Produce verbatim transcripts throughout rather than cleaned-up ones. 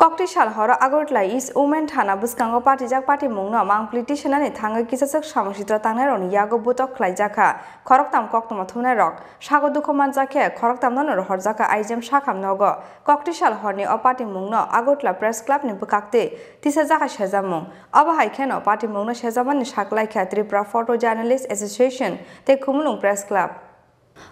Kokti sal horo Agartala East Women Thana bwskango patijak patimungno mangpli tisanani thangwi kisachwk samung sitra tangnairokni yago butok khlaijakha khoroktham koktwma thumnairok. Sago dukhu manjakhe khoroktham nono rohorjakha I G M sakham nogo. Kokti sal horni o patimungno Agartala Press Club ni bwkhaktwi tisajakha sejamung. Obo hai kheno patimungno sejamani saklaikha Tripura Photo Journalist Association tei Khumulwng Press Club.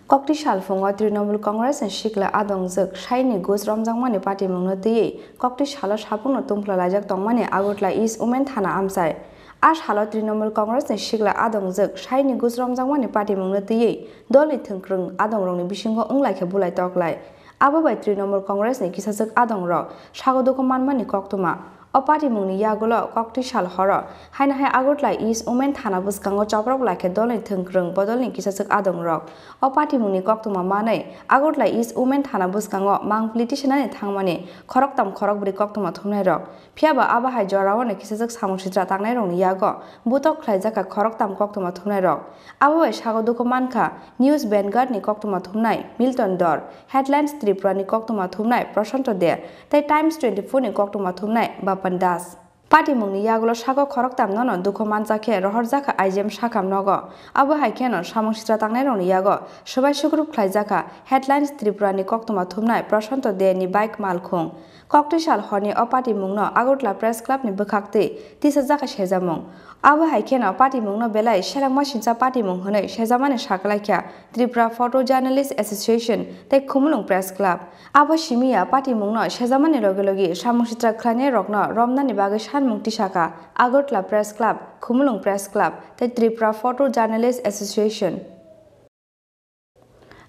Kokti salphungo Trinamool Congress ni sikla adongjwk saini gus romjakmani patimungno twiwi kokti salo sabukno tungphla laijak tongmani Agartala East Women Thana amchai. A salo Trinamool Congress ni sikla adongjwk saini gus romjakmani patimungno twiwi dolni thwngkwrwng adongrokni bisingo wnglaikha bulai toklai. Abo bai Trinamool Congress ni kisachwk adongrok sago dukhu manmani koktwma. O patimungni yagulo kokti sal horo haino hai Agartala East Women Thana bwskango choprok laikha dolni thwngkwrwng bodolni kisachwk adongrok. O patimungni koktwma manwi Agartala East Women Thana bwskango mangpli tisanani thangmani khoroktham khorokbrwi koktwma thumnairok. Phiyaba abo hai joraono kisachwk samung sitra tangnairokni yago butok khlaijakha khoroktham koktwma thumnairok. Abo bai sago dukhu mankha News Vanguard ni koktwma thumnai Milton Dor, Headlines Tripura ni koktwma thumnai Prashanto De, tei Times twenty-four ni koktwma thumnai Bapan Das. Patimungni yagulo sago khoroktham nono dukhu manjakhe rohorjakha I G M sakham nogo. Abo hai kheno samung sitra tangnairokni yago swbai sukrup khlaijakha Headlines Tripura ni koktwma thumnai Prashanto De ni bike malkhung. Kokti sal horni o patimungno Agartala Press Club ni bwkhaktwi tisajakha sejamung. Abo hai kheno patimungno belai selengma sincha patimung hwnwi sejamani saklaikha Tripura Photo Journalist Association tei Khumulwng Press Club. Abo simi ya patimungno sejamani logi logi samung sitra khlainairokno romnani bagwi sanmung tisakha Agartala Press Club, Khumulwng Press Club tei Tripura Photo Journalist Association.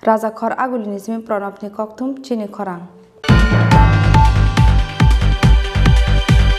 Rajakhor Agulini simi Pranabni kokthum chini khorang.